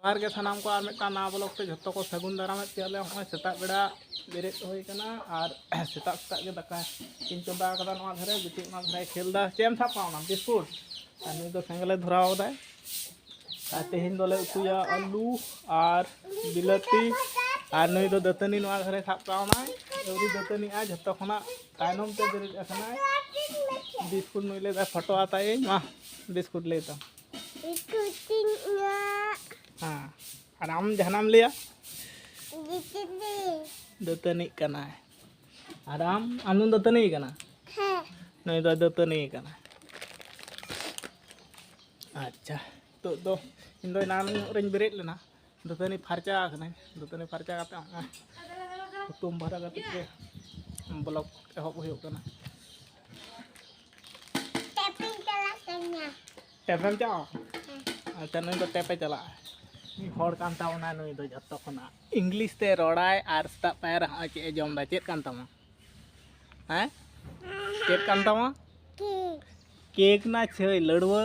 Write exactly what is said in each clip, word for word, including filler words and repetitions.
ᱡᱚᱦᱟᱨ ᱜᱮ ᱥᱟᱱᱟᱢ ᱠᱚ, ᱟᱨ ᱢᱤᱫᱴᱟᱝ ᱱᱟᱣᱟ ᱵᱞᱚᱜ ᱛᱮ ᱡᱷᱚᱛᱚ ᱠᱚ ᱥᱟᱹᱜᱩᱱ ᱫᱟᱨᱟᱢᱮᱫ ᱯᱮᱭᱟᱞᱮ᱾ ᱦᱚᱸᱜᱼᱚᱭ ᱥᱮᱛᱟᱜ ᱵᱮᱲᱟ ᱵᱮᱨᱮᱫ ᱦᱩᱭ ᱠᱟᱱᱟ ᱟᱨ ᱥᱮᱛᱟᱜ ᱥᱮᱛᱟᱜ ᱜᱮ ᱫᱟᱠᱟ ᱤᱧ ᱪᱚᱸᱫᱟ ᱟᱠᱟᱫᱟ᱾ ᱱᱚᱣᱟ ᱫᱷᱟᱨᱮ ᱵᱤᱴᱤ ᱚᱱᱟ ᱫᱷᱟᱨᱮ ᱠᱷᱮᱞ ᱫᱟ᱾ ᱪᱮᱫ ᱮᱢ ᱥᱟᱵ ᱠᱟᱜ ᱚᱱᱟ ᱵᱤᱥᱠᱩᱴ? ᱟᱨ ᱱᱩᱭ ᱫᱚ ᱥᱮᱸᱜᱮᱞᱮ ᱫᱷᱚᱨᱟᱣ ᱫᱟᱭ᱾ ᱟᱨ ᱛᱮᱦᱮᱧ ᱫᱚᱞᱮ ᱩᱛᱩᱭᱟ ᱟᱹᱞᱩ ᱟᱨ ᱵᱤᱞᱟᱹᱛᱤ᱾ ᱟᱨ ᱱᱩᱭ ᱫᱚ ᱫᱟᱹᱛᱟᱹᱱᱤ ᱱᱚᱣᱟ ᱫᱷᱟᱨᱮ ᱥᱟᱵ ᱠᱟᱣᱱᱟᱭ, ᱟᱹᱣᱨᱤ ᱫᱟᱹᱛᱟᱹᱱᱤᱜᱼᱟ, ᱡᱷᱚᱛᱚ ᱠᱷᱚᱱᱟᱜ ᱛᱟᱭᱱᱚᱢ ᱛᱮ ᱵᱮᱨᱮᱫ ᱟᱠᱟᱱᱟᱭ᱾ ᱵᱤᱥᱠᱩᱴ ᱱᱩᱭ ᱞᱟᱹᱭᱫᱟᱭ ᱯᱷᱳᱴᱳ ᱟᱛᱟᱭᱟᱹᱧ᱾ ᱢᱟ ᱵᱤᱥᱠᱩᱴ ᱞᱟᱹᱭ ᱛᱟᱢ᱾ ᱤᱥᱠᱩᱴᱤᱧ ᱧᱩᱭᱟ᱾ ᱦᱮᱸ, ᱟᱨ ᱟᱢ ᱡᱟᱦᱟᱱᱟᱜ ᱮᱢ ᱞᱟᱹᱭᱟ? ᱜᱤᱛᱤᱡ᱾ ᱫᱟᱹᱛᱟᱹᱱᱤᱜ ᱠᱟᱱᱟᱭ᱾ ᱟᱨ ᱟᱢ, ᱟᱢ ᱫᱚᱢ ᱫᱟᱹᱛᱟᱹᱱᱤ ᱠᱟᱱᱟ? ᱦᱮᱸ᱾ ᱱᱩᱭ ᱫᱚ ᱫᱟᱹᱛᱟᱹᱱᱤ ᱠᱟᱱᱟ᱾ ᱟᱪᱪᱷᱟ, ᱱᱤᱛᱚᱜ ᱫᱚ ᱤᱧ ᱫᱚ ᱮᱱᱟᱱ ᱧᱚᱜ ᱨᱤᱧ ᱵᱮᱨᱮᱫ ᱞᱮᱱᱟ, ᱫᱟᱹᱛᱟᱹᱱᱤ ᱯᱷᱟᱨᱪᱟ ᱟᱠᱟᱱᱟᱹᱧ᱾ ᱫᱟᱹᱛᱟᱹᱱᱤ ᱯᱷᱟᱨᱪᱟ ᱠᱟᱛᱮ ᱦᱚᱸᱜᱼᱚᱭ ᱦᱩᱛᱩᱢ ᱵᱷᱟᱨᱟ ᱠᱟᱛᱮ ᱜᱮ ᱵᱞᱚᱜ ᱮᱦᱚᱵ ᱦᱩᱭᱩᱜ ᱠᱟᱱᱟ᱾ ᱴᱮᱯᱤᱧ ᱪᱟᱞᱟᱜ ᱠᱟᱱᱟ᱾ ᱴᱮᱯᱮᱢ ᱪᱟᱞᱟᱜᱼᱟ? ᱦᱮᱸ᱾ ᱟᱪᱪᱷᱟ, ᱱᱩᱭ ᱫᱚ ᱴᱮᱯᱮ ᱪᱟᱞᱟᱜᱼᱟ᱾ ᱢᱤᱫ ᱦᱚᱲ ᱠᱟᱱ ᱛᱟᱵᱚᱱᱟ ᱱᱩᱭ ᱫᱚ ᱡᱷᱚᱛᱚ ᱠᱷᱚᱱᱟᱜ᱾ ᱤᱝᱞᱤᱥ ᱛᱮ ᱨᱚᱲᱟᱭ ᱟᱨ ᱥᱮᱛᱟᱜ ᱯᱟᱭᱟᱨ ᱨᱮ ᱦᱚᱸᱜᱼᱚᱭ ᱪᱮᱫ ᱮ ᱡᱚᱢ ᱫᱟ᱾ ᱪᱮᱫ ᱠᱟᱱ ᱛᱟᱢᱟ? ᱦᱮᱸ? ᱪᱮᱫ ᱠᱟᱱ ᱛᱟᱢᱟ? ᱠᱮᱠ᱾ ᱠᱮᱠ ᱱᱟ ᱪᱷᱟᱹᱭ, ᱞᱟᱹᱲᱣᱟᱹ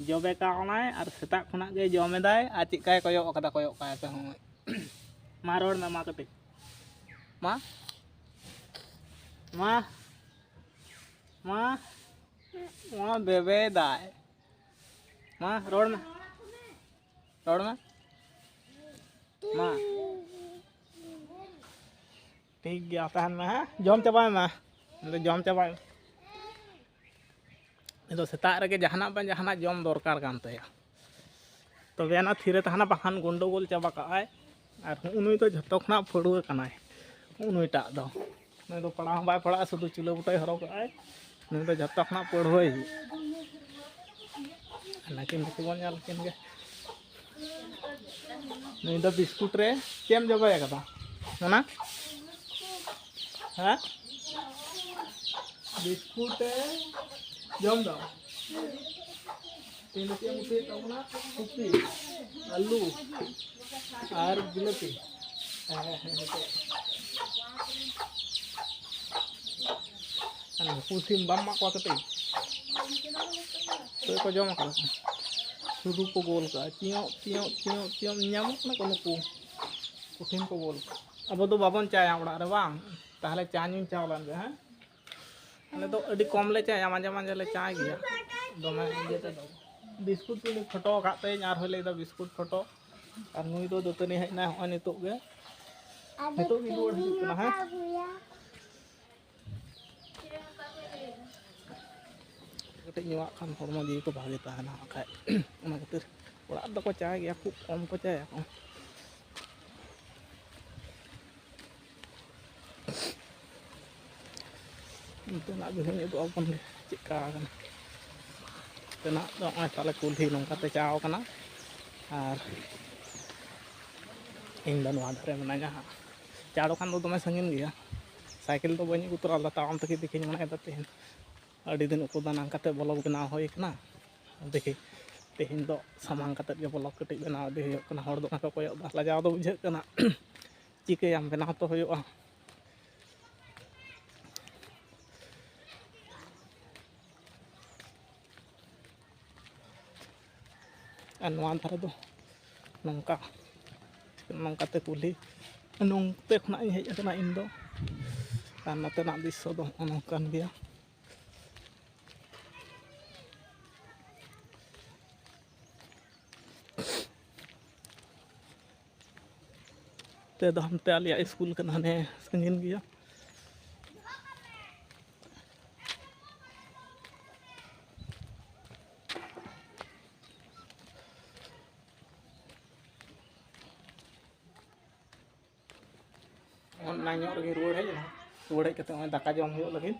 ᱡᱚᱵᱮ ᱠᱟᱣᱱᱟᱭ ᱟᱨ ᱥᱮᱛᱟᱜ ᱠᱷᱚᱱᱟᱜ ᱜᱮ ᱡᱚᱢ ᱮᱫᱟᱭ᱾ ᱟᱨ ᱪᱮᱫ ᱠᱟᱭ ᱠᱚᱭᱚᱜ ᱟᱠᱟᱫᱟ, ᱠᱚᱭᱚᱜ ᱠᱟᱭ ᱯᱮ ᱦᱚᱸᱜᱼᱚᱭ᱾ ᱢᱟ ᱨᱚᱲ ᱢᱮ ᱢᱟ ᱠᱟᱹᱴᱤᱡ᱾ ᱢᱟ᱾ ᱢᱟ᱾ ᱢᱟ᱾ ᱢᱟ ᱵᱮᱵᱮ ᱫᱟᱭ᱾ ᱢᱟ ᱨᱚᱲ ᱢᱮ᱾ ᱨᱚᱲ ᱢᱮ᱾ ᱢᱟ᱾ ᱴᱷᱤᱠ ᱜᱮᱭᱟ, ᱛᱟᱦᱮᱱ ᱢᱮ ᱦᱮᱸ᱾ ᱡᱚᱢ ᱪᱟᱵᱟᱭ ᱢᱮ᱾ ᱩᱱᱤ ᱫᱚ ᱡᱚᱢ ᱪᱟᱵᱟᱭ ᱢᱮ᱾ ᱩᱱᱤ ᱫᱚ ᱥᱮᱛᱟᱜ ᱨᱮᱜᱮ ᱡᱟᱦᱟᱱᱟᱜ ᱵᱟᱝ ᱡᱟᱦᱟᱱᱟᱜ ᱡᱚᱢ ᱫᱚᱨᱠᱟᱨ ᱠᱟᱱ ᱛᱟᱭᱟ᱾ ᱛᱚᱵᱮ ᱟᱱᱟ ᱛᱷᱤᱨᱮ ᱛᱟᱦᱮᱱᱟ, ᱵᱟᱠᱷᱟᱱ ᱜᱚᱱᱰᱚᱜᱳᱞ ᱪᱟᱵᱟ ᱠᱟᱜᱼᱟᱭ᱾ ᱟᱨ ᱦᱩᱜᱼᱩ ᱱᱩᱭ ᱫᱚ ᱡᱷᱚᱛᱚ ᱠᱷᱚᱱᱟᱜ ᱯᱷᱟᱹᱲᱩᱣᱟᱹ ᱠᱟᱱᱟᱭ᱾ ᱦᱩᱜᱼᱩ ᱱᱩᱭᱴᱟᱜ ᱫᱚ᱾ ᱱᱩᱭ ᱫᱚ ᱯᱟᱲᱦᱟᱣ ᱦᱚᱸ ᱵᱟᱭ ᱯᱟᱲᱦᱟᱜᱼᱟ, ᱥᱩᱫᱷᱩ ᱪᱩᱞᱟᱹ ᱵᱩᱴᱟᱹᱭ ᱦᱚᱨᱚᱜ ᱠᱟᱜᱼᱟᱭ᱾ ᱱᱩᱭ ᱫᱚ ᱡᱷᱚᱛᱚ ᱠᱷᱚᱱᱟᱜ ᱯᱟᱹᱲᱦᱟᱹᱭ᱾ ᱱᱟᱹᱠᱤᱱ ᱫᱚᱠᱚ ᱵᱚᱱ ᱧᱮᱞ ᱠᱤᱱ ᱜᱮ᱾ ᱱᱩᱭ ᱫᱚ ᱵᱤᱥᱠᱩᱴ ᱨᱮ ᱪᱮᱫ ᱮᱢ ᱡᱚᱵᱮ ᱟᱠᱟᱫᱟ? ᱚᱱᱟ? ᱦᱮᱸ? ᱵᱤᱥᱠᱩᱴ ᱮ ᱡᱚᱢ ᱫᱟ᱾ ᱛᱮᱦᱮᱧ ᱫᱚ ᱪᱮᱫ ᱮᱢ ᱩᱛᱩᱭᱮᱫ ᱛᱟᱵᱚᱱᱟ? ᱠᱚᱯᱤ, ᱟᱹᱞᱩ ᱟᱨ ᱵᱤᱞᱟᱹᱛᱤ᱾ ᱦᱮᱸ, ᱦᱮᱸ, ᱦᱮᱸ, ᱱᱤᱛᱚᱜ᱾ ᱟᱨ ᱱᱩᱠᱩ ᱥᱤᱢ ᱵᱟᱢ ᱮᱢᱟᱜ ᱠᱚᱣᱟ ᱠᱟᱹᱴᱤᱡ? ᱛᱚᱵᱮ ᱠᱚ ᱡᱚᱢ ᱠᱟᱫᱟ ᱠᱚ᱾ ᱥᱩᱫᱷᱩ ᱠᱚ ᱜᱳᱞ ᱠᱟᱜᱼᱟ, ᱪᱤᱭᱚᱸᱜ ᱪᱤᱭᱚᱸᱜ ᱪᱤᱭᱚᱸᱜ ᱪᱤᱭᱚᱸᱜ, ᱧᱟᱢᱚᱜ ᱠᱟᱱᱟ ᱠᱚ ᱱᱩᱠᱩ? ᱠᱚᱴᱷᱤᱱ ᱠᱚ ᱜᱳᱞ ᱠᱟᱜᱼᱟ᱾ ᱟᱵᱚ ᱫᱚ ᱵᱟᱵᱚᱱ ᱪᱟᱭᱟ ᱚᱲᱟᱜ ᱨᱮ, ᱵᱟᱝ? ᱛᱟᱦᱚᱞᱮ ᱪᱟ ᱧᱩᱧ ᱪᱟᱣ ᱞᱮᱱ ᱜᱮ, ᱦᱮᱸ? ᱟᱞᱮ ᱫᱚ ᱟᱹᱰᱤ ᱠᱚᱢ ᱞᱮ ᱪᱟᱭᱟ, ᱢᱟᱡᱷᱮ ᱢᱟᱡᱷᱮ ᱞᱮ ᱪᱟᱭ ᱜᱮᱭᱟ᱾ ᱫᱚᱢᱮ ᱤᱭᱟᱹ ᱛᱮᱫᱚ᱾ ᱵᱤᱥᱠᱩᱴ ᱠᱚᱧ ᱯᱷᱳᱴᱳ ᱟᱠᱟᱫ ᱛᱮᱧ ᱟᱨᱦᱚᱸ ᱞᱟᱹᱭᱫᱟ ᱵᱤᱥᱠᱩᱴ ᱯᱷᱳᱴᱳ᱾ ᱟᱨ ᱱᱩᱭ ᱫᱚ ᱫᱟᱹᱛᱟᱹᱱᱤ ᱦᱮᱡ ᱮᱱᱟᱭ ᱦᱚᱸᱜᱼᱚᱭ ᱱᱤᱛᱚᱜ ᱜᱮ᱾ ᱱᱤᱛᱚᱜ ᱜᱮ ᱨᱩᱣᱟᱹᱲ ᱦᱤᱡᱩᱜ ᱠᱟᱱᱟ, ᱦᱮᱸ? ᱠᱟᱹᱴᱤᱡ ᱧᱩᱣᱟᱜ ᱠᱷᱟᱱ ᱦᱚᱲᱢᱚ ᱡᱤᱣᱤ ᱠᱚ ᱵᱷᱟᱜᱮ ᱛᱟᱦᱮᱱᱟ᱾ ᱵᱟᱠᱷᱟᱡ ᱚᱱᱟ ᱠᱷᱟᱹᱛᱤᱨ ᱚᱲᱟᱜ ᱨᱮᱫᱚ ᱠᱚ ᱪᱟᱭ ᱜᱮᱭᱟ, ᱠᱷᱩᱵ ᱠᱚᱢ ᱠᱚ ᱪᱟᱭᱟ ᱠᱚ᱾ ᱱᱚᱛᱮᱱᱟᱜ ᱵᱤᱦᱟᱹᱧ ᱩᱫᱩᱜ ᱟᱵᱚᱱ ᱜᱮ ᱪᱮᱫᱠᱟ ᱟᱠᱟᱱᱟ᱾ ᱱᱚᱛᱮᱱᱟᱜ ᱫᱚ ᱱᱚᱜᱼᱚᱭ ᱛᱟᱞᱮ ᱠᱩᱞᱦᱤ ᱱᱚᱝᱠᱟᱛᱮ ᱪᱟᱣ ᱠᱟᱱᱟ᱾ ᱟᱨ ᱤᱧ ᱫᱚ ᱱᱚᱣᱟ ᱫᱷᱟᱨᱮ ᱢᱮᱱᱟᱧᱟ ᱦᱟᱸᱜ᱾ ᱪᱟᱲ ᱠᱷᱟᱱ ᱫᱚ ᱫᱚᱢᱮ ᱥᱟᱺᱜᱤᱧ ᱜᱮᱭᱟ᱾ ᱥᱟᱭᱠᱮᱞ ᱫᱚ ᱵᱟᱹᱧ ᱟᱹᱜᱩ ᱛᱚᱨᱟ ᱞᱮᱫᱟ, ᱛᱟᱲᱟᱢ ᱛᱮᱜᱮ ᱫᱮᱠᱷᱤᱧ ᱢᱚᱱᱮᱭᱮᱫᱟ ᱛᱮᱦᱮᱧ᱾ ᱟᱹᱰᱤ ᱫᱤᱱ ᱩᱠᱩ ᱫᱟᱱᱟᱝ ᱠᱟᱛᱮ ᱵᱞᱚᱜ ᱵᱮᱱᱟᱣ ᱦᱩᱭ ᱠᱟᱱᱟ᱾ ᱫᱮᱠᱷᱤ, ᱛᱮᱦᱮᱧ ᱫᱚ ᱥᱟᱢᱟᱝ ᱠᱟᱛᱮ ᱜᱮ ᱵᱞᱚᱜ ᱠᱟᱹᱴᱤᱡ ᱵᱮᱱᱟᱣ ᱤᱫᱤ ᱦᱩᱭᱩᱜ ᱠᱟᱱᱟ᱾ ᱦᱚᱲ ᱫᱚ ᱚᱱᱟ ᱠᱚ ᱠᱚᱭᱚᱜ ᱮᱫᱟ, ᱞᱟᱡᱟᱣ ᱫᱚ ᱵᱩᱡᱷᱟᱹᱜ ᱠᱟᱱᱟ᱾ ᱪᱤᱠᱟᱹᱭᱟᱢ, ᱵᱮᱱᱟᱣ ᱛᱚ ᱦᱩᱭᱩᱜᱼᱟ᱾ ᱟᱨ ᱱᱚᱣᱟ ᱫᱷᱟᱨᱮ ᱫᱚ ᱱᱚᱝᱠᱟ, ᱱᱚᱝᱠᱟᱛᱮ ᱠᱩᱞᱦᱤ, ᱱᱚᱱᱛᱮ ᱠᱷᱚᱱᱟᱜ ᱤᱧ ᱦᱮᱡ ᱟᱠᱟᱱᱟ ᱤᱧ ᱫᱚ᱾ ᱟᱨ ᱱᱚᱛᱮᱱᱟᱜ ᱫᱨᱤᱥᱥᱚ ᱫᱚ ᱦᱚᱸᱜᱼᱚ ᱱᱚᱝᱠᱟᱱ ᱜᱮᱭᱟ᱾ ᱛᱮ ᱫᱚ ᱦᱟᱱᱛᱮ ᱟᱞᱮᱭᱟᱜ ᱥᱠᱩᱞ ᱠᱟᱱᱟ, ᱦᱟᱱᱮ ᱥᱟᱺᱜᱤᱧ ᱜᱮᱭᱟ᱾ ᱚᱱᱟ ᱧᱚᱜ ᱨᱮᱜᱮ ᱨᱩᱣᱟᱹᱲ ᱦᱮᱡ ᱮᱱᱟ᱾ ᱨᱩᱣᱟᱹᱲ ᱦᱮᱡ ᱠᱟᱛᱮ ᱱᱚᱜᱼᱚᱭ ᱫᱟᱠᱟ ᱡᱚᱢ ᱦᱩᱭᱩᱜ ᱞᱟᱹᱜᱤᱫ᱾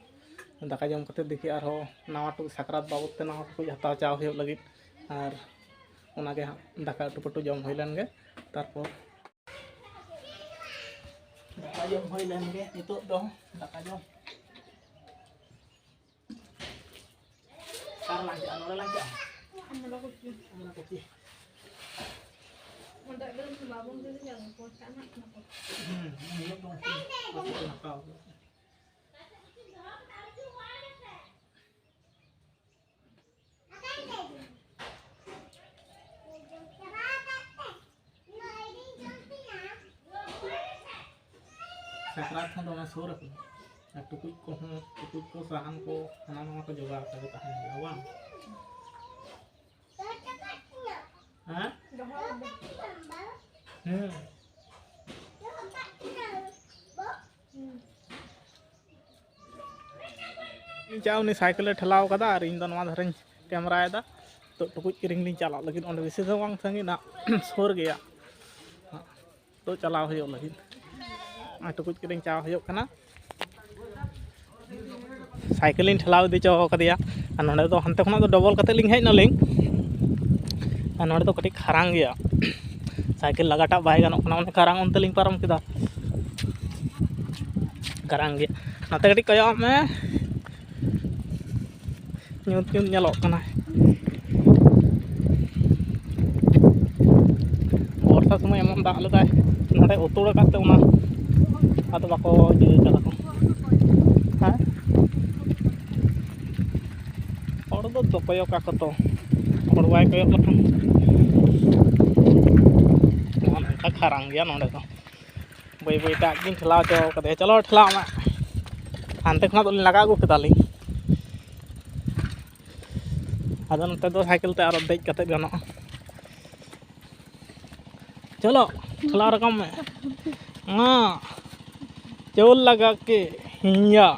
ᱫᱟᱠᱟ ᱡᱚᱢ ᱠᱟᱛᱮ ᱫᱮᱠᱷᱤ ᱟᱨᱦᱚᱸ ᱱᱟᱣᱟ ᱴᱩᱠᱩᱡ ᱥᱟᱠᱨᱟᱛ ᱵᱟᱵᱚᱫ ᱛᱮ ᱱᱟᱣᱟ ᱴᱩᱠᱩᱡ ᱦᱟᱛᱟᱣ ᱪᱟᱣ ᱦᱩᱭᱩᱜ ᱞᱟᱹᱜᱤᱫ᱾ ᱟᱨ ᱚᱱᱟᱜᱮ ᱦᱟᱸᱜ ᱫᱟᱠᱟ ᱩᱛᱩ ᱯᱟᱹᱴᱩ ᱡᱚᱢ ᱦᱩᱭ ᱞᱮᱱ ᱜᱮ᱾ ᱛᱟᱨᱯᱚᱨ ᱫᱟᱠᱟ ᱡᱚᱢ ᱦᱩᱭ ᱞᱮᱱ ᱜᱮ᱾ ᱱᱤᱛᱚᱜ ᱫᱚ ᱫᱟᱠᱟ ᱡᱚᱢ᱾ ᱚᱠᱟ ᱨᱮ ᱞᱟᱝ ᱪᱟᱜᱼᱟ? ᱱᱚᱰᱮ ᱞᱟᱝ ᱪᱟᱜᱼᱟ? ᱟᱢᱲᱟ ᱠᱩᱪᱤ᱾ ᱟᱢᱲᱟ ᱠᱩᱪᱤ᱾ ᱚᱸᱰᱮ ᱫᱚ ᱵᱟᱵᱚᱱ ᱜᱤᱰᱤᱭᱟ, ᱯᱚᱭᱥᱟ ᱮᱢᱟᱜ ᱠᱟᱱᱟ ᱠᱚ᱾ ᱦᱩᱸ, ᱩᱱ ᱦᱤᱞᱳᱜ ᱫᱚ ᱩᱱᱠᱩ ᱯᱚᱭᱥᱟ ᱠᱚ ᱦᱟᱛᱟᱣ ᱠᱮᱫᱟ᱾ ᱥᱟᱠᱨᱟᱛ ᱦᱚᱸ ᱫᱚᱢᱮ ᱥᱩᱨ ᱟᱠᱟᱱᱟ᱾ ᱟᱨ ᱴᱩᱠᱩᱡ ᱠᱚᱦᱚᱸ, ᱴᱩᱠᱩᱡ ᱠᱚ, ᱥᱟᱦᱟᱱ ᱠᱚ, ᱦᱟᱱᱟ ᱱᱟᱣᱟ ᱠᱚ ᱡᱚᱜᱟᱲ ᱠᱟᱛᱮ ᱛᱟᱦᱮᱱ ᱦᱩᱭᱩᱜᱼᱟ, ᱵᱟᱝ? ᱦᱮᱸ᱾ ᱤᱧ ᱪᱟ ᱩᱱᱤ ᱥᱟᱭᱠᱮᱞᱮ ᱴᱷᱮᱞᱟᱣ ᱠᱟᱫᱟ ᱟᱨ ᱤᱧ ᱫᱚ ᱱᱚᱣᱟ ᱫᱷᱟᱨᱮᱧ ᱠᱮᱢᱨᱟᱭᱮᱫᱟ᱾ ᱛᱚ, ᱴᱩᱠᱩᱡ ᱠᱤᱨᱤᱧ ᱞᱤᱧ ᱪᱟᱞᱟᱜ ᱞᱟᱹᱜᱤᱫ, ᱚᱸᱰᱮ ᱵᱮᱥᱤ ᱫᱚ ᱵᱟᱝ ᱥᱟᱺᱜᱤᱧᱟ, ᱥᱩᱨ ᱜᱮᱭᱟ᱾ ᱛᱚ, ᱪᱟᱞᱟᱣ ᱦᱩᱭᱩᱜ ᱞᱟᱹᱜᱤᱫ᱾ ᱟᱨ ᱴᱩᱠᱩᱡ ᱠᱤᱨᱤᱧ ᱪᱟᱞᱟᱣ ᱦᱩᱭᱩᱜ ᱠᱟᱱᱟ᱾ ᱥᱟᱭᱠᱮᱞ ᱞᱤᱧ ᱴᱷᱮᱞᱟᱣ ᱤᱫᱤ ᱦᱚᱪᱚ ᱠᱟᱫᱮᱭᱟ᱾ ᱟᱨ ᱱᱚᱸᱰᱮ ᱫᱚ ᱦᱟᱱᱛᱮ ᱠᱷᱚᱱᱟᱜ ᱫᱚ ᱰᱚᱵᱚᱞ ᱠᱟᱛᱮᱫ ᱞᱤᱧ ᱦᱮᱡ ᱱᱟᱞᱤᱧ᱾ ᱟᱨ ᱱᱚᱸᱰᱮ ᱫᱚ ᱠᱟᱹᱴᱤᱡ ᱠᱷᱟᱨᱟᱝ ᱜᱮᱭᱟ, ᱥᱟᱭᱠᱮᱞ ᱞᱟᱜᱟᱴᱟᱜ ᱵᱟᱭ ᱜᱟᱱᱚᱜ ᱠᱟᱱᱟ, ᱚᱱᱮ ᱠᱷᱟᱨᱟᱝ ᱚᱱᱛᱮ ᱞᱤᱧ ᱯᱟᱨᱚᱢ ᱠᱮᱫᱟ᱾ ᱠᱷᱟᱨᱟᱝ ᱜᱮᱭᱟ, ᱱᱚᱛᱮ ᱠᱟᱹᱴᱤᱡ ᱠᱚᱭᱚᱜ ᱟᱜ ᱢᱮ᱾ ᱧᱩᱛ ᱧᱩᱛ ᱧᱮᱞᱚᱜ ᱠᱟᱱᱟ᱾ ᱵᱚᱨᱥᱟ ᱥᱚᱢᱚᱭ ᱮᱢᱚᱱ ᱫᱟᱜ ᱞᱮᱫᱟᱭ, ᱱᱚᱰᱮ ᱩᱛᱩᱲ ᱟᱠᱟᱫ ᱛᱮ ᱚᱱᱟ ᱟᱫᱚ ᱵᱟᱠᱚ ᱤᱭᱟᱹ ᱠᱟᱫᱟ ᱠᱚ᱾ ᱦᱮᱸ? ᱦᱚᱲ ᱫᱚ ᱠᱚᱭᱚᱜ ᱟᱠᱚ ᱛᱚ, ᱦᱚᱲ ᱵᱟᱭ ᱠᱚᱭᱚᱜ ᱞᱮᱠᱷᱟᱱ᱾ ᱱᱚᱜᱼᱚ ᱱᱚᱝᱠᱟ ᱠᱷᱟᱨᱟᱝ ᱜᱮᱭᱟ ᱱᱚᱰᱮ ᱫᱚ᱾ ᱵᱟᱹᱭ ᱵᱟᱹᱭ ᱛᱮ ᱟᱡ ᱜᱤᱧ ᱴᱷᱮᱞᱟᱣ ᱦᱚᱪᱚ ᱠᱟᱫᱮᱭᱟ᱾ ᱪᱚᱞᱚ, ᱴᱷᱮᱞᱟᱣ ᱢᱮ᱾ ᱦᱟᱱᱛᱮ ᱠᱷᱚᱱᱟᱜ ᱫᱚᱞᱤᱧ ᱞᱟᱜᱟ ᱟᱹᱜᱩ ᱠᱮᱫᱟᱞᱤᱧ᱾ ᱟᱫᱚ ᱱᱚᱛᱮ ᱫᱚ ᱥᱟᱭᱠᱮᱞ ᱛᱮ ᱟᱨᱚ ᱫᱮᱡ ᱠᱟᱛᱮ ᱜᱟᱱᱚᱜᱼᱟ᱾ ᱪᱚᱞᱚ, ᱴᱷᱮᱞᱟᱣ ᱨᱟᱠᱟᱵ ᱢᱮ᱾ ᱦᱚᱸ, ᱡᱳᱨ ᱞᱟᱜᱟ ᱠᱮ, ᱦᱤᱧᱟ᱾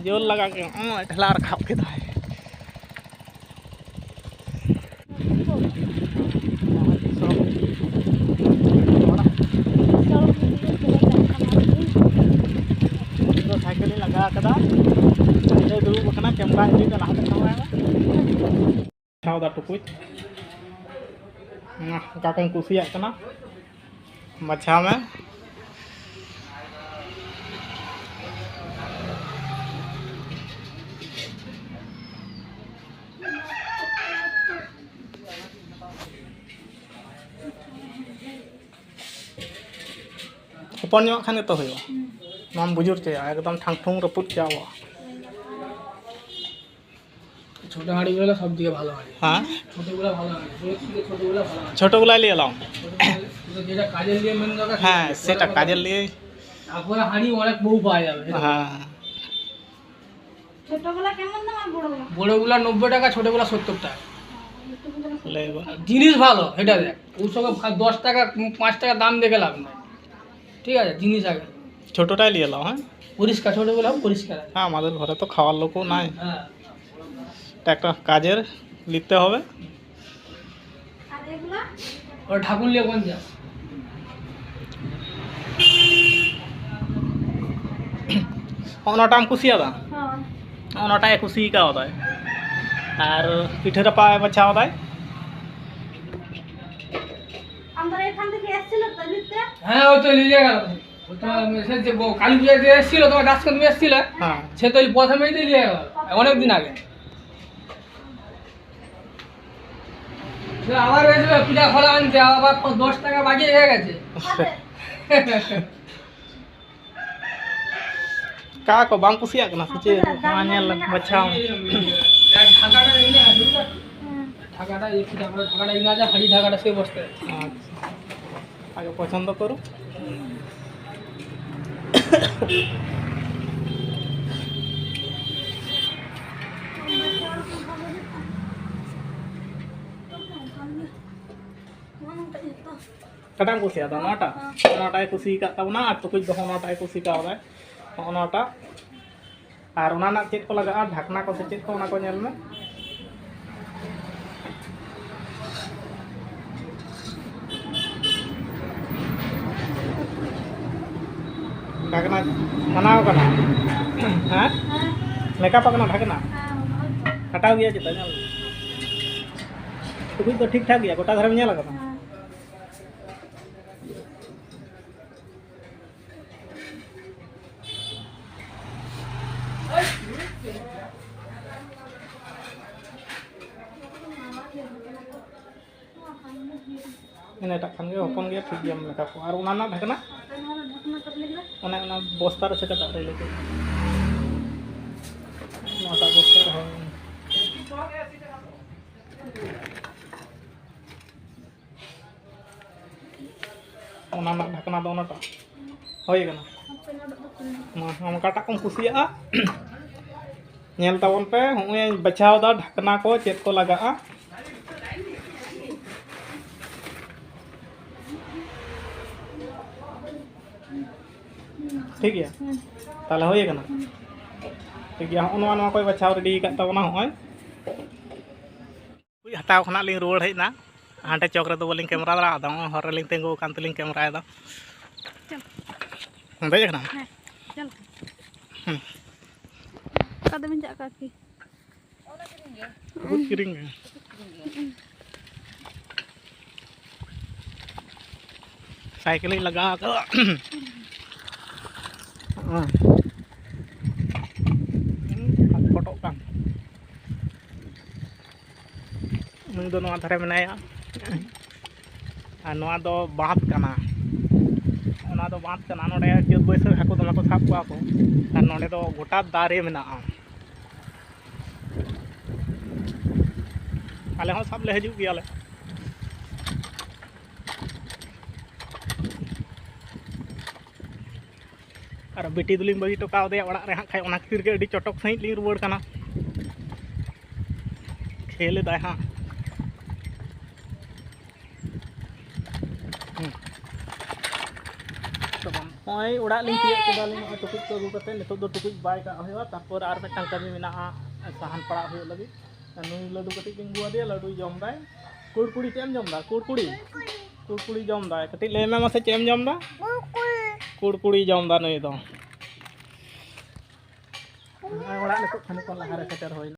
ᱡᱳᱨ ᱞᱟᱜᱟ ᱠᱮ, ᱦᱚᱸ, ᱴᱷᱮᱞᱟᱣ ᱨᱟᱠᱟᱵ ᱠᱮᱫᱟᱭ᱾ ᱥᱟᱭᱠᱮᱞ ᱤᱧ ᱞᱟᱜᱟ ᱠᱟᱫᱟ, ᱱᱤᱛᱚᱜ ᱫᱩᱲᱩᱵ ᱟᱠᱟᱱᱟ, ᱠᱮᱢᱨᱟ ᱤᱫᱤᱭᱮᱫᱟ, ᱞᱟᱦᱟ ᱥᱮᱫ ᱥᱟᱢᱟᱝ ᱟᱭ ᱢᱮ᱾ ᱵᱟᱪᱷᱟᱣ ᱫᱟ ᱴᱩᱠᱩᱡ᱾ ᱚᱠᱟ ᱠᱚᱢ ᱠᱩᱥᱤᱭᱟᱜ ᱠᱟᱱᱟ, ᱵᱟᱪᱷᱟᱣ ᱢᱮ᱾ ᱦᱚᱯᱚᱱ ᱧᱚᱜ ᱠᱷᱟᱱ ᱜᱮᱛᱚ ᱦᱩᱭᱩᱜᱼᱟ᱾ ᱱᱚᱣᱟᱢ ᱵᱩᱡᱩᱨ ᱦᱚᱪᱚᱭᱟ, ᱮᱠᱫᱚᱢ ᱴᱷᱟᱝ ᱴᱷᱩᱝ ᱨᱟᱹᱯᱩᱫ ᱪᱟᱵᱟᱜᱼᱟ᱾ ছোট হাঁড়িগুলো সব থেকে ভালো হয়। হ্যাঁ। ছোটগুলো ভালো হয়, ছোট থেকে ছোটগুলো ভালো হয়। ছোটগুলাই নিয়ে এলাম। ছোটগুলো, যেটা কাজের নিয়ে মেন দরকার, হ্যাঁ, সেটা সেটা কাজের নিয়ে। তারপরে হাঁড়ি অনেক বহু পাওয়া যাবে। হ্যাঁ। ছোটগুলা কেমন দাম আর বড়গুলা? বড়গুলা নব্বই টাকা, ছোটগুলা সত্তর টাকা। লেবু। জিনিস ভালো, এটা দেখ। ওর সঙ্গে ভা-, দশ টাকা, পাঁচ টাকা দাম দেখে লাভ নাই। ঠিক আছে, জিনিস আগে। ছোটটাই নিয়ে এলাম, হ্যাঁ? পরিষ্কার, ছোটগুলা পরিষ্কার আছে। হ্যাঁ, আমাদের ঘরে তো খাওয়ার লোকও নাই। হ্যাঁ। এটা একটা কাজের নিতে হবে। আর এগুলা? ওটা ঠাকুর নিয়ে কোন যা? ᱚᱱᱟᱴᱟᱜ ᱮᱢ ᱠᱩᱥᱤᱭᱟᱫᱟ? ᱦᱳᱭ᱾ ᱚᱱᱟᱴᱟᱜ ᱮ ᱠᱩᱥᱤ ᱠᱟᱣᱫᱟᱭ᱾ ᱟᱨ ᱯᱤᱴᱷᱟᱹ ᱨᱟᱯᱟᱜ ᱮ ᱵᱟᱪᱷᱟᱣ ᱫᱟᱭ᱾ আমরা এখান থেকে এসেছিল তো নিতে? হ্যাঁ, ওই তো নিয়ে গেল। ওই তো মেসেজ যে ব-, কালী পুজো যে এসেছিল, তোমার ডাক্তার তুমি এসেছিলে? হ্যাঁ। সে তো ওই প্রথমেই তো নিয়ে গেল, অনেক দিন আগে। সে আবার এসে পিঠা খোলা আনতে, আবার প-, দশ টাকা বাকি হয়ে গেছে। ᱚᱠᱟ ᱠᱚ ᱵᱟᱢ ᱠᱩᱥᱤᱭᱟᱜ ᱠᱟᱱᱟ ᱥᱮ ᱪᱮᱫ? ᱢᱟ ᱧᱮᱞ ᱞᱮᱢ, ᱵᱟᱪᱷᱟᱣ ᱢᱮ᱾ ঢাকাটা এই না, ঢাকাটা এই পিঠা, আমরা ঢাকাটা এই না, যা হাড়ি ঢাকাটা সে বসতে। আচ্ছা, আগে পছন্দ করো। ᱚᱠᱟᱴᱟᱜ ᱮᱢ ᱠᱩᱥᱤᱭᱟᱫᱟ? ᱱᱚᱣᱟᱴᱟᱜ? ᱱᱚᱣᱟᱴᱟᱜ ᱮ ᱠᱩᱥᱤ ᱟᱠᱟᱫ ᱛᱟᱵᱚᱱᱟ, ᱟᱨ ᱴᱩᱠᱩᱡ ᱫᱚ ᱦᱚᱸᱜᱼᱚ ᱱᱚᱣᱟᱴᱟᱜ ᱮ ᱠᱩᱥᱤ ᱠᱟᱣᱫᱟᱭ, ᱦᱚᱸᱜᱼᱚ ᱱᱚᱣᱟᱴᱟᱜ᱾ ᱟᱨ ᱚᱱᱟ ᱨᱮᱱᱟᱜ ᱪᱮᱫ ᱠᱚ ᱞᱟᱜᱟᱜᱼᱟ, ᱰᱷᱟᱠᱱᱟ ᱠᱚ ᱥᱮ ᱪᱮᱫ ᱠᱚ, ᱚᱱᱟ ᱠᱚ ᱧᱮᱞ ᱢᱮ᱾ ᱰᱷᱟᱠᱱᱟ ᱵᱮᱱᱟᱣ ᱠᱟᱱᱟ? ᱦᱮᱸ? ᱢᱮᱠᱟᱯ ᱟᱠᱟᱱᱟ ᱰᱷᱟᱠᱱᱟ? ᱯᱷᱟᱴᱟᱣ ᱜᱮᱭᱟ ᱪᱮᱛᱟ? ᱧᱮᱞ ᱢᱮ᱾ ᱴᱩᱠᱩᱡ ᱫᱚ ᱴᱷᱤᱠ ᱴᱷᱟᱠ ᱜᱮᱭᱟ, ᱜᱚᱴᱟ ᱫᱷᱟᱨᱮᱢ ᱧᱮᱞ ᱟᱠᱟᱫᱟ? ᱤᱱᱟᱹᱴᱟᱜ ᱠᱷᱟᱱ ᱜᱮ ᱦᱚᱯᱚᱱ ᱜᱮᱭᱟ, ᱴᱷᱤᱠ ᱜᱮᱭᱟ ᱢᱮᱠᱟᱯ ᱠᱚ᱾ ᱟᱨ ᱚᱱᱟ ᱨᱮᱱᱟᱜ ᱰᱷᱟᱠᱱᱟ? ᱚᱱᱮ ᱚᱱᱟ ᱵᱚᱥᱛᱟ ᱨᱮ ᱥᱮ ᱚᱠᱟᱴᱟᱜ ᱨᱮ ᱞᱟᱹᱜᱤᱫ? ᱱᱚᱣᱟᱴᱟᱜ ᱵᱚᱥᱛᱟ ᱨᱮ, ᱦᱳᱭ᱾ ᱚᱱᱟ ᱨᱮᱱᱟᱜ ᱰᱷᱟᱠᱱᱟ ᱫᱚ ᱚᱱᱟᱴᱟᱜ ᱦᱩᱭ ᱠᱟᱱᱟ᱾ ᱢᱟ, ᱟᱢ ᱚᱠᱟᱴᱟᱜ ᱠᱚᱢ ᱠᱩᱥᱤᱭᱟᱜᱼᱟ? ᱧᱮᱞ ᱛᱟᱵᱚᱱ ᱯᱮ, ᱦᱚᱸᱜᱼᱚᱭ ᱵᱟᱪᱷᱟᱣ ᱫᱟ ᱰᱷᱟᱠᱱᱟ ᱠᱚ ᱪᱮᱫ ᱠᱚ ᱞᱟᱜᱟᱜᱼᱟ᱾ ᱴᱷᱤᱠ ᱜᱮᱭᱟ, ᱛᱟᱦᱞᱮ ᱦᱩᱭ ᱟᱠᱟᱱᱟ᱾ ᱴᱷᱤᱠ ᱜᱮᱭᱟ, ᱦᱚᱸᱜᱼᱚ ᱱᱚᱣᱟ, ᱱᱚᱣᱟ ᱠᱚᱭ ᱵᱟᱪᱷᱟᱣ ᱨᱮᱰᱤ ᱟᱠᱟᱫ ᱛᱟᱵᱚᱱᱟ᱾ ᱦᱚᱸᱜᱼᱚᱭ ᱦᱟᱛᱟᱣ ᱠᱷᱚᱱᱟᱜ ᱞᱤᱧ ᱨᱩᱣᱟᱹᱲ ᱦᱮᱡ ᱮᱱᱟ᱾ ᱦᱟᱸᱰᱮ ᱪᱚᱠ ᱨᱮᱫᱚ ᱵᱟᱹᱞᱤᱧ ᱠᱮᱢᱮᱨᱟ ᱫᱟᱲᱮᱭᱟᱜᱼᱟ, ᱟᱫᱚ ᱦᱚᱨ ᱨᱮᱞᱤᱧ ᱛᱤᱸᱜᱩ ᱟᱠᱟᱱ ᱛᱮᱞᱤᱧ ᱠᱮᱢᱮᱨᱟᱭᱮᱫᱟ᱾ ᱫᱮᱡ ᱟᱠᱟᱱᱟᱢ? ᱦᱮᱸ, ᱪᱟᱞ᱾ ᱦᱩᱸ᱾ ᱚᱠᱟ ᱛᱮᱵᱮᱱ ᱪᱟᱜ ᱠᱟᱱᱟ ᱠᱤ? ᱵᱩᱡᱽ ᱠᱤᱨᱤᱧ ᱜᱮ᱾ ᱥᱟᱭᱠᱮᱞ ᱤᱧ ᱞᱟᱜᱟᱣ ᱟᱠᱟᱫᱟ᱾ ᱦᱮᱸ᱾ ᱯᱷᱚᱴᱚᱜ ᱠᱟᱱ᱾ ᱱᱩᱭ ᱫᱚ ᱱᱚᱣᱟ ᱫᱷᱟᱨᱮ ᱢᱮᱱᱟᱭᱟ᱾ ᱟᱨ ᱱᱚᱣᱟ ᱫᱚ ᱵᱟᱸᱫᱷ ᱠᱟᱱᱟ᱾ ᱚᱱᱟ ᱫᱚ ᱵᱟᱸᱫᱷ ᱠᱟᱱᱟ᱾ ᱱᱚᱰᱮ ᱪᱟᱹᱛ ᱵᱟᱹᱭᱥᱟᱹᱠᱷ ᱦᱟᱹᱠᱩ ᱫᱚᱢᱮ ᱠᱚ ᱥᱟᱵ ᱠᱚᱣᱟ ᱠᱚ᱾ ᱟᱨ ᱱᱚᱰᱮ ᱫᱚ ᱜᱚᱴᱟ ᱫᱟᱨᱮ ᱢᱮᱱᱟᱜᱼᱟ᱾ ᱟᱞᱮ ᱦᱚᱸ ᱥᱟᱵ ᱞᱮ ᱦᱤᱡᱩᱜ ᱜᱮᱭᱟᱞᱮ᱾ ᱟᱨ ᱵᱤᱴᱤ ᱫᱚᱞᱤᱧ ᱵᱟᱹᱜᱤ ᱦᱚᱴᱚ ᱠᱟᱣᱫᱮᱭᱟ ᱚᱲᱟᱜ ᱨᱮ ᱦᱟᱸᱜ ᱠᱷᱟᱡ, ᱚᱱᱟ ᱠᱷᱟᱹᱛᱤᱨ ᱜᱮ ᱟᱹᱰᱤ ᱪᱚᱴᱚᱠ ᱥᱟᱺᱦᱤᱡ ᱞᱤᱧ ᱨᱩᱣᱟᱹᱲ ᱠᱟᱱᱟ᱾ ᱠᱷᱮᱞ ᱮᱫᱟᱭ ᱦᱟᱸᱜ᱾ ᱦᱩᱸ᱾ ᱛᱚ ᱵᱟᱝ, ᱱᱚᱜᱼᱚᱭ ᱚᱲᱟᱜ ᱞᱤᱧ ᱛᱤᱭᱳᱜ ᱠᱮᱫᱟ ᱞᱤᱧ, ᱱᱚᱜᱼᱚᱭ ᱴᱩᱠᱩᱡ ᱠᱚ ᱟᱹᱜᱩ ᱠᱟᱛᱮ ᱱᱤᱛᱚᱜ ᱫᱚ ᱴᱩᱠᱩᱡ ᱵᱟᱭ ᱠᱟᱜ ᱦᱩᱭᱩᱜᱼᱟ, ᱛᱟᱨᱯᱚᱨ ᱟᱨ ᱢᱤᱫᱴᱟᱝ ᱠᱟᱹᱢᱤ ᱢᱮᱱᱟᱜᱼᱟ, ᱥᱟᱦᱟᱱ ᱯᱟᱲᱟᱜ ᱦᱩᱭᱩᱜ ᱞᱟᱹᱜᱤᱫ᱾ ᱱᱩᱭ ᱞᱟᱹᱰᱩ ᱠᱟᱹᱴᱤᱡ ᱞᱤᱧ ᱟᱹᱜᱩ ᱟᱫᱮᱭᱟ, ᱞᱟᱹᱰᱩᱭ ᱡᱚᱢ ᱫᱟᱭ᱾ ᱠᱩᱲᱠᱩᱲᱤ ᱪᱮᱫ ᱮᱢ ᱡᱚᱢ ᱫᱟ? ᱠᱩᱲᱠᱩᱲᱤ? ᱠᱩᱲᱠᱩᱲᱤ ᱡᱚᱢ ᱫᱟᱭ᱾ ᱠᱟᱹᱴᱤᱡ ᱞᱟᱹᱭ ᱢᱮ ᱢᱟᱥᱮ, ᱪᱮᱫ ᱮᱢ ᱡᱚᱢ ᱫᱟ? ᱠᱩᱲᱠᱩᱲᱤ ᱡᱚᱢ ᱫᱟ ᱱᱩᱭ ᱫᱚ᱾ ᱱᱚᱜᱼᱚᱭ ᱚᱲᱟᱜ ᱱᱤᱛᱚᱜ ᱠᱷᱟᱱᱤᱠ ᱠᱷᱚᱱ ᱞᱟᱦᱟ ᱨᱮ ᱥᱮᱴᱮᱨ ᱦᱩᱭᱱᱟ᱾